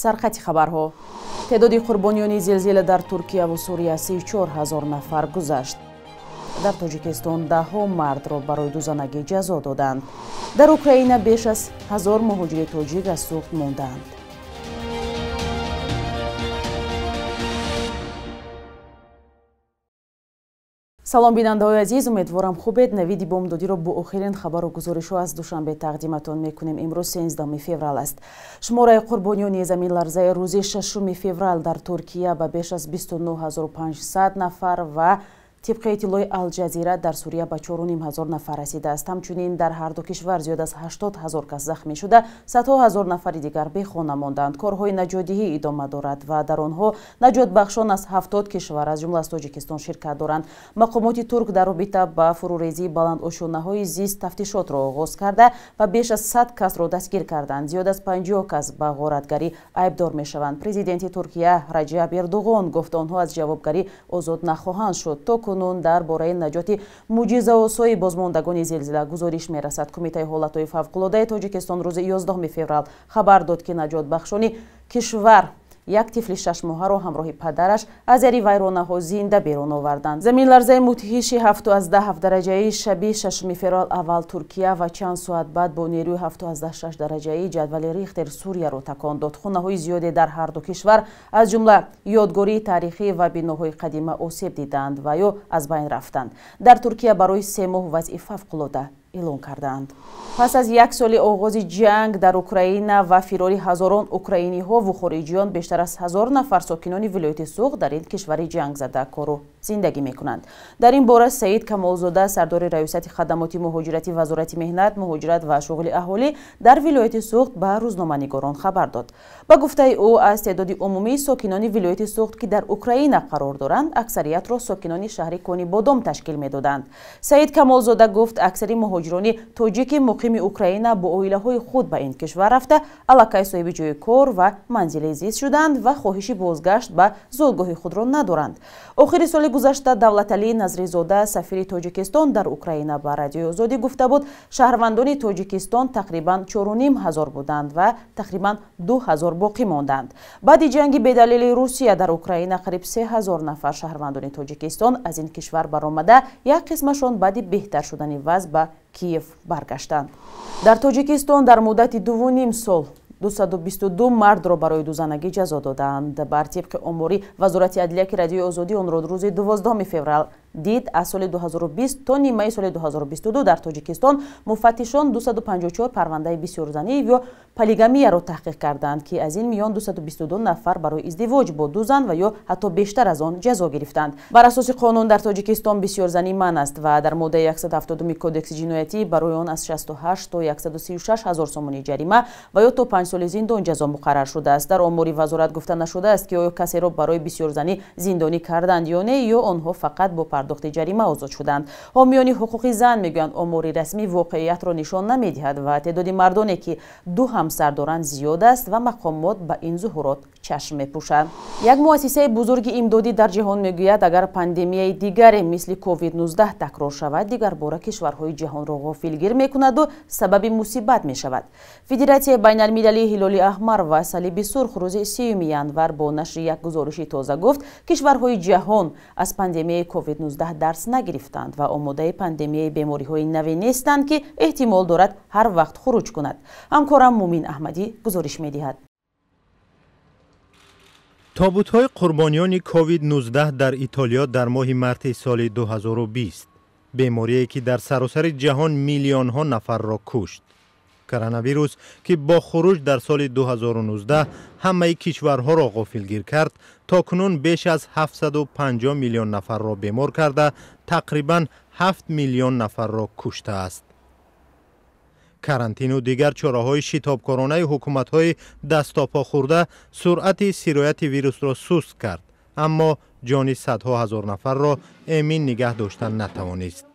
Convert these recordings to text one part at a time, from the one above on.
Сархати хабарҳо. Теъдоди қурбониёни зилзила дар Туркияву Сурия 34 ҳазор нафар гузашт. Дар Тоҷикистон даҳҳо мардро барои дузанагӣ ҷазо доданд. Дар Украина беш аз 1000 муҳоҷири тоҷик аз сӯхт мондаанд. Салом, бинандаҳои азиз, умедворам хубед. Навиди бомдодиро бо охирин хабару гузоришҳо аз Душанбе тақдиматон мекунем. Имрӯз 13 феврал аст. Шумораи қурбониёни заминларзаи рӯзи 6 феврал дар Туркия ба беш аз 29500 нафар ва тибқи иттилои Алҷазира дар Сурия ба 4,5 ҳазор нафар расидааст. Ҳамчунин дар ҳар ду кишвар зиёд аз 80 ҳазор кас захмӣ шуда, садҳо ҳазор нафари дигар бехона монданд. Корҳои наҷотдиҳӣ идома дорад ва дар онҳо наҷотбахшон аз 70 кишвар, аз ҷумла аз Тоҷикистон, ширкат доранд. Мақомоти турк дар робита ба фурӯрезии баландошёнаҳои зист тафтишотро оғоз карда ва беш аз 100 касро дастгир карданд. Зиёд аз 50 кас ба ғоратгарӣ айбдор мешаванд. Президенти Туркия Раҷаб Эрдуғон гуфт, онҳо аз ҷавобгарӣ озод нахоҳанд шуд. То кунун дар бораи наҷоти мӯъҷизаосои бозмондагони зилзила гузориш мерасад. Кумитаи ҳолатҳои фавқулодаи Тоҷикистон рӯзи 11 феврал хабар дод, ки наҷотбахшони кишвар як тифли шашмоҳаро ҳамроҳи падараш аз зери вайронаҳо зинда берун оварданд. Заминларзаи мудҳиши 7,7 дараҷаи шаби 6 феврал аввал Туркия ва чанд соат баъд бо нерӯи 7,6 дараҷаи ҷадвали Рихтер Сурияро такон дод. Хонаҳои зиёде дар ҳар ду кишвар, аз ҷумла ёдгории таърихӣ ва биноҳои қадима осеб диданд ва ё аз байн рафтанд. Дар Туркия барои 3 моҳ вазъи фавқулода эълон кардаанд. Пас аз як соли оғози ҷанг дар Украина ва фирори ҳазорон украиниҳо ва хориҷиён, бештар аз 1000 нафар сокинони вилояти Суғд дар ин кишвари ҷангзада кору зиндагӣ мекунанд. Дар ин бора Саид Камолзода, сардори раёсати хадамоти муҳоҷирати Вазорати меҳнат, муҳоҷират ва шуғли аҳолӣ дар вилояти Суғд ба рӯзноманигорон хабар дод. Ба гуфтаи ӯ, аз теъдоди умумии сокинони вилояти Суғд, ки дар Украина қарор доранд, аксариятро сокинони шаҳри Конибодом ташкил медоданд. Саид Камолзода гуфт, аксари муҳоҷирони тоҷики муқими Украина бо оилаҳои худ ба ин кишвар рафта, аллакай соҳиби ҷои кор ва манзили зист шуданд ва хоҳиши бозгашт ба зодгоҳи худро надоранд. Охири соли гузашта Давлаталӣ Назризода, сафири Тоҷикистон дар Украина, ба Радиои Озодӣ гуфта буд, шаҳрвандони Тоҷикистон тақрибан 4,5 ҳазор буданд ва тақрибан 2 ҳазор боқӣ монданд. Баъди ҷанги бедалили Русия дар Украина қариб 3 ҳазор нафар шаҳрвандони Тоҷикистон аз ин кишвар баромада, як қисмашон баъди беҳтар шудани вазъ ба Киев баргаштанд. Дар Тоҷикистон дар муддати 2,5 сол 222 мардро барои дузанагӣ ҷазо додаанд. Бар тибқи омори Вазорати адлия, ки Радиои Озодӣ онро рӯзи 12 феврал дид, аз соли 2020 то нимаи соли 2022 дар Тоҷикистон муфаттишон 254 парвандаи бисёрзанӣ ё полигамияро таҳқиқ карданд, ки аз ин миён 222 нафар барои издивоҷ бо ду зан ва ё ҳатто бештар аз он ҷазо гирифтанд. Бар асоси қонун дар Тоҷикистон бисёрзанӣ манъ аст ва дар моддаи 170 кодекси ҷиноятӣ барои он аз 68 то 136 ҳазор сомонӣ ҷарима ва ё то 5 соли зиндон ҷазо муқаррар шудааст. Дар омори вазорат гуфта нашудааст, ки оё касеро барои бисёрзанӣ зиндонӣ карданд ё не, ё онҳо фақат бо пардохти ҷарима озод шуданд. Ҳомиёни ҳуқуқи зан мегӯянд, омори расмӣ воқеиятро нишон намедиҳад ва теъдоди мардоне, ки ду ҳамсар доранд, зиёд аст ва мақомот ба ин зуҳурот чашм мепӯшанд. Як муассисаи бузурги имдодӣ дар ҷаҳон мегӯяд, агар пандемияи дигаре мисли COVID-19 такрор шавад, дигарбора кишварҳои ҷаҳонро ғофилгир мекунаду сабаби мусибат мешавад. Федератсияи байналмилалии Ҳилоли Аҳмар ва Салиби Сурх рӯзи 3 январ бо нашри як гузориши тоза гуфт, кишварҳои ҷаҳон аз пандемияи COVID-19 дарс нагирифтанд ва омодаи пандемияи бемориҳои наве нестанд, ки эҳтимол дорад ҳар вақт хуруҷ кунад. Ҳамкорам Мумин Аҳмадӣ гузориш медиҳад. Тобутҳои қурбониёни COVID-19 дар Итолиё дар моҳи марти соли 2020, беморие ки дар саросари ҷаҳон миллионҳо нафарро кушт. Коронавирус, ки бо хуруҷ дар соли 2019 ҳамаи кишварҳоро ғофилгир кард, то кунун беш аз 750 миллион нафарро бемор карда, тақрибан 7 миллион нафарро куштааст. Карантину дигар чораҳои шитобкоронаи ҳукуматҳои дастопо хӯрда суръати сирояти вирусро суст кард, аммо ҷони садҳо ҳазор нафарро эмин нигаҳ доштан натавонист.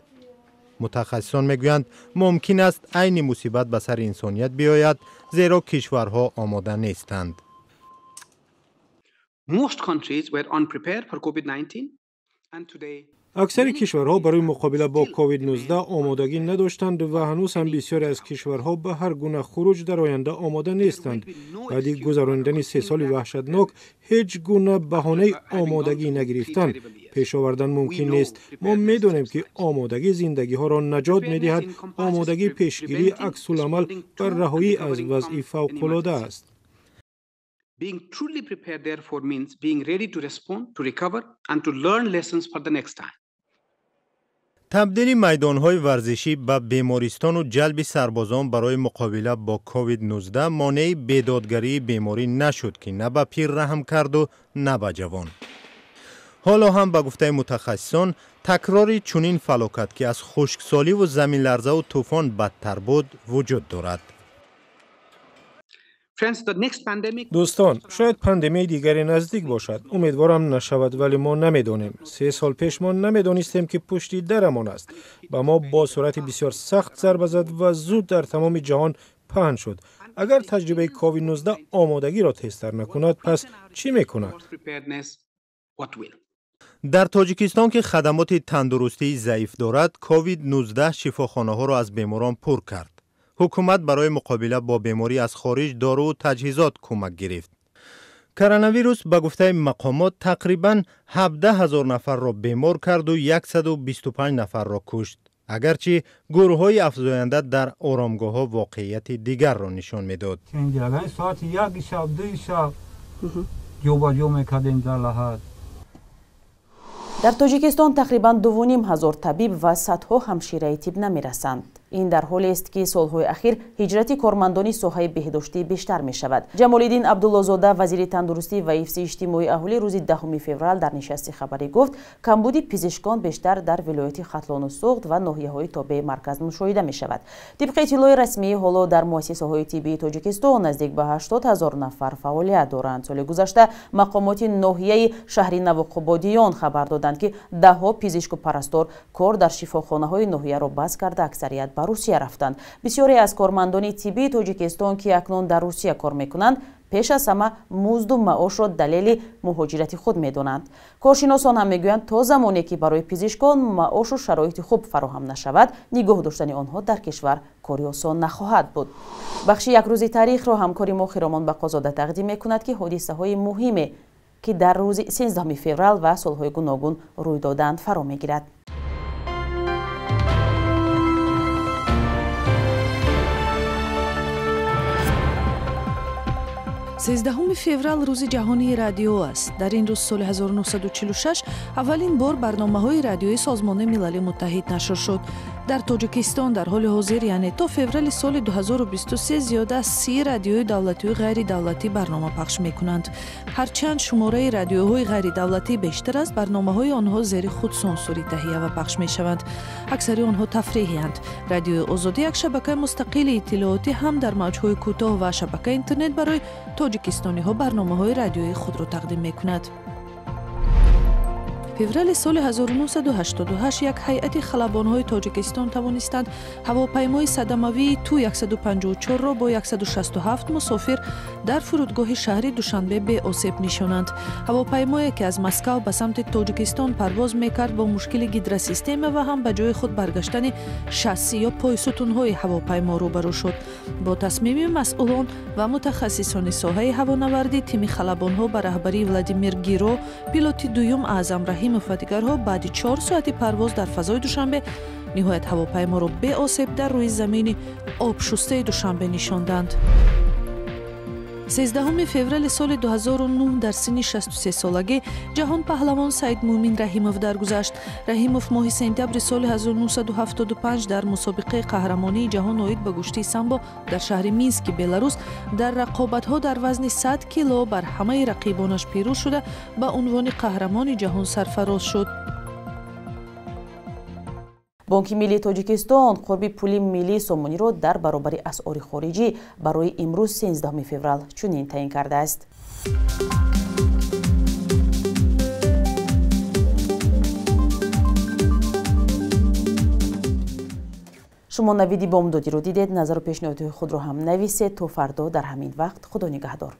Мутахассисон мегӯянд, мумкин аст айни мусибат ба сари инсоният биёяд, зеро кишварҳо омода нестанд. Аксари кишварҳо барои муқобила бо COVID-19 омодагӣ надоштанд ва ҳанӯз ҳам бисёре аз кишварҳо ба ҳар гуна хуруҷ дар оянда омода нестанд. Баъди гузаронидани 3 соли ваҳшатнок ҳеҷ гуна баҳонаи омодагӣ нагирифтан пеш овардан мумкин нест. Мо медонем, ки омодагӣ зиндагиҳоро наҷот медиҳад. Омодагӣ пешгирии аксуламал бар раҳоӣ аз вазъи фавқулода аст. Being truly prepared therefore means being ready to respond, to recover and to learn lessons for the next time. Табдили майдонҳои варзишӣ ба бемористону ҷалби сарбозон барои муқобила бо COVID-19 монеи бедодгарии беморӣ нашуд, ки на ба пир раҳм карду на ба ҷавон. Ҳоло ҳам ба гуфтаи мутахассисон, такрори чунин фалокат, ки аз хушксоливу заминларзаву тӯфон бадтар буд, вуҷуд дорад. Дӯстон, шояд пандемияи дигаре наздик бошад. Умедворам нашавад, вале мо намедонем. 3 сол пеш мо намедонистем, ки пушти дарамон аст. Ба мо бо суръати бисёр сахт зарба зад ва зуд дар тамоми ҷаҳон паҳн шуд. Агар таҷрибаи COVID-19 омодагиро тезтар накунад, пас чӣ мекунад? Дар Тоҷикистон, ки хадамоти тандурустии заиф дорад, COVID-19 шифохонаҳоро аз беморон пур кард. Ҳукумат барои муқобила бо беморӣ аз хориҷ доруву таҷҳизот кӯмак гирифт. Коронавирус ба гуфтаи мақомот тақрибан 17 ҳазор нафарро бемор карду 125 нафарро кушт. Агарчи гурӯҳҳои афзоянда дар оромгоҳҳо воқеияти дигарро нишон медод. Соати 1 шаб, 2 шаб ҷобаҷо мекардем дар лаҳат. Дар Тоҷикистон тақрибан 2,5 ҳазор табиб ва садҳо ҳамшираи тиб намерасанд. Ин дар ҳолест, ки солҳои ахир ҳиҷрати кормандони соҳаи беҳдоштӣ бештар мешавад. Ҷамолиддин Абдуллозода, вазири тандурустӣ ва ҳифзи иҷтимоии аҳолӣ, рӯзи 10 феврал дар нишасти хабарӣ гуфт, камбуди пизишкон бештар дар вилояти Хатлону Суғд ва ноҳияҳои тобеи марказ мушоҳида мешавад. Тибқи иттилои расмӣ, ҳоло дар муассисаҳои тиббии Тоҷикистон наздик ба 80 ҳазор нафар фаъолият доранд. Соли гузашта мақомоти ноҳияи шаҳри Навоқубодиён хабар доданд, ки даҳҳо пизишку парастор кор дар шифохонаҳои ноҳияро бас карда, аксарият ба Русия рафтанд. Бисёре аз кормандони тиббии Тоҷикистон, ки акнун дар Русия кор мекунанд, пеш аз ҳама музду маошро далели муҳоҷирати худ медонанд. Коршиносон ҳам мегӯянд, то замоне ки барои пизишкон маошу шароити хуб фароҳам нашавад, нигоҳ доштани онҳо дар кишвар кори осон нахоҳад буд. Бахши як рӯзи таърихро ҳамкори мо Хиромон Бақозода тақдим мекунад, ки ҳодисаҳои муҳиме, ки дар рӯзи 13 феврал ва солҳои гуногун рӯй доданд, фаро мегирад. 13 феврал рӯзи ҷаҳонии радио аст. Дар ин рӯз соли 1946 аввалин бор барномаҳои радиои Созмони Милали Муттаҳид нашр шуд. Дар Тоҷикистон дар ҳоли ҳозир, яъне то феврали соли 2023, зиёда аз 30 радиои давлатию ғайридавлатӣ барнома пахш мекунанд. Ҳарчанд шумораи радиоҳои ғайридавлатӣ бештар аст, барномаҳои онҳо зери худсонсурӣ таҳия ва пахш мешаванд. Аксари онҳо тафриҳиянд. Радиои Озодӣ як шабакаи мустақили иттилоотӣ ҳам дар мавҷҳои кӯтоҳ ва шабакаи интернет барои тоҷикистониҳо барномаҳои радиоии худро тақдим мекунад. Феврали соли 1988 як ҳайати халабонҳои Тоҷикистон тавонистанд ҳавопаймои садамавии Ту-154-ро бо 167 мусофир дар фурудгоҳи шаҳри Душанбе беосеб нишонанд. Ҳавопаймое, ки аз Москав ба самти Тоҷикистон парвоз мекард, бо мушкили гидросистема ва ҳам ба ҷои худ баргаштани шасси ё пойсутунҳои ҳавопаймо рӯбарӯ шуд. Бо тасмими масъулон ва мутахассисони соҳаи ҳавонавардӣ, тими халабонҳо ба раҳбарии Владимир Гиро, пилоти дуюм Аъзам Раҳимов ва дигарҳо баъди 4 соати парвоз дар фазои Душанбе ниҳоят ҳавопайморо беосеб дар рӯи замини обшустаи Душанбе нишонданд. 13 феврали соли 2009 дар синни 63 солагӣ ҷаҳонпаҳлавон Саидмӯмин Раҳимов даргузашт. Раҳимов моҳи сентябри соли 1975 дар мусобиқаи қаҳрамонии ҷаҳон оид ба гӯштии самбо дар шаҳри Мински Беларус дар рақобатҳо дар вазни 100 кило бар ҳамаи рақибонаш пирӯз шуда, ба унвони қаҳрамони ҷаҳон сарфароз шуд. Бонки миллии Тоҷикистон қурби пули миллии сомониро дар баробари асъори хориҷӣ барои имрӯз 13 феврал чунин таъин кардааст. Шумо навиди бомдодиро дидед. Назару пешниҳодҳои худро ҳам нависед. То фардо дар ҳамин вақт, Худо нигаҳдор.